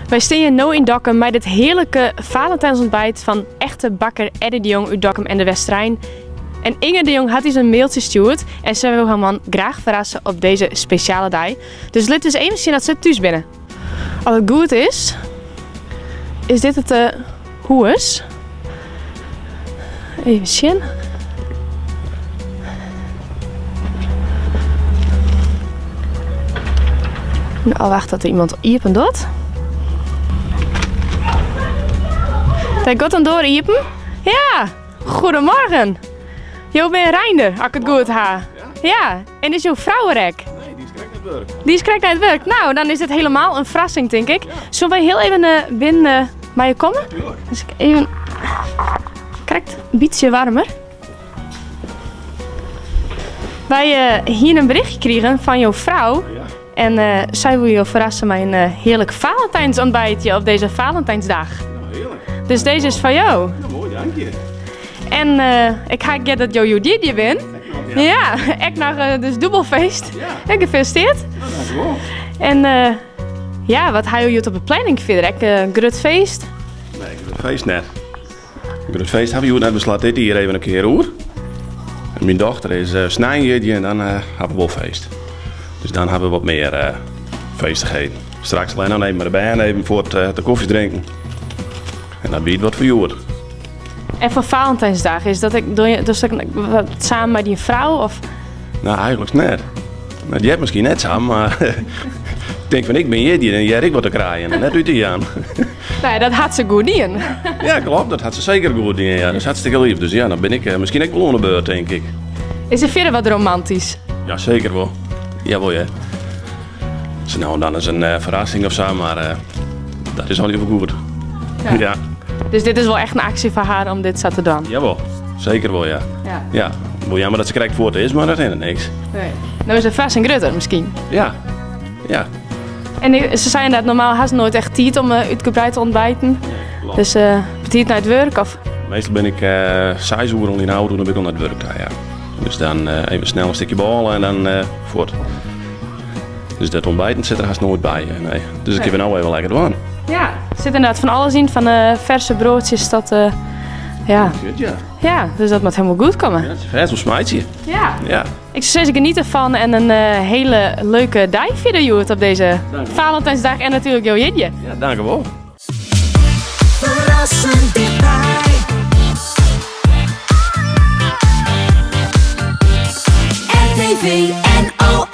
Wy stean no yn Dokkum mei dit hearlike Valentijnsontbijt fan echte bakker Eddy de Jong út Dokkum en de Westerein. En Inge de Jong hat ús in mailtsje stjoerd en sy wil har man graach ferrasse op dizze spesjale dei. Dus lit ús even sjen dat se thús binne. As it goed is, is dit it eh, hûs. Even sjen. Nou, wacht dat er iemand iepen docht. Daar gaat een deur iepen. Ja, goedemorgen. Jo binne Reinder, as ik it goed ha. Ja, en is jo frou der ek? Nee, dy is krekt nei it wurk. Dy is krekt nei it wurk. Nou, dan is dit helemaal in ferrassing, tink ik. Soene wy hiel even eh, binnen eh, mei je komme? Tuurlijk. Dus ik even krekt in bytsje waarmer. Wy eh, hiene in berichtje krigen fan jo frou. Ja. En eh, sy wil jo ferrasse mei in eh, hearlik Valentijnsontbijtje op dizze Valentijnsdag. Nou, hearlik. Dus dizze is foar jo. Nou, moai, dank je. En eh, ik ha heard dat jo hjoed jierdei binne. Ek noch, ja. Ja, ek noch eh, dus dûbelfeest. Ja. En gefelisiteerd. Nou, dankjewol. En eh, ja, wat ha jo hjoed op de planning fierder? Ek in grut feest? Nee, grut feest net. Grut feest ha we hjoed net, we slaan dit jier even in kear oer. En myn dochter is uh, snein jierdei en dan uh, ha we wol feest. Dus dan ha we wat mear uh, feestichheden. Straks alleen noch even mei de bern even foar it de kofje drinken. En dan wie it wat foar hjoed. En foar Valentijnsdag, is dat ek, doch je, dochst ek wat samen mei dyn frou? Of? Nou, eigentlik net. Nou, dy hat miskien net sa, mar ik tink fan ik bin jierdei en hear ik wat te krijen en net út te jaan. Nou, dat hat se goed dien. Ja, klopt. Dat hat se seker goed dien. Ja. Dat is hartstikke leaf. Dus ja, dan bin ik eh, miskien ek wol oan de beurt, tink ik. Is der fierder wat romantysk? Ja, seker wol. Jawol, ja. Sa no en dan is in eh, ferrassing of sa, mar eh, dat is al hiel goed. Ja. Ja. Dus dit is wol echt in aksje foar har om dit sa te dwaan? Jawol, seker wol, ja. Ja. Ja, wol jammer dat se krekt fuort is, mar dat hinderet niks. Nee. No is de ferrassing grutter miskien. Ja, ja. En se seine dat normaal hast noait echt tiid om eh, útgebreid te ontbijten. Klopt. Dus uh, betiid nei it wurk of? Meastal bin ik eh 6 oere al yn de auto, dan bin ik al nei it wurk ta, ja. Dus dan eh, even snel in stikje bôle en dan eh, fuort. Dus dat ontbijten sit der hast noait by, eh, nee. Dus dat kinne we no even lekker dwaan. Ja, der sit ynderdaad fan alles yn, fan eh, ferse broadsjes tot, eh, ja. Goed, ja. Ja, dus dat moat hielendal goed komme. Ja, it is fêst wol smeitsje. Ja. Ja. Ik soe sizze, geniet derfan en in eh, hiele leuke dei fierder hjoed op dizze Valentijnsdag en natuerlik jo jierdei. Ja, dankewol. Ferrassend dichtby. RTV NOS.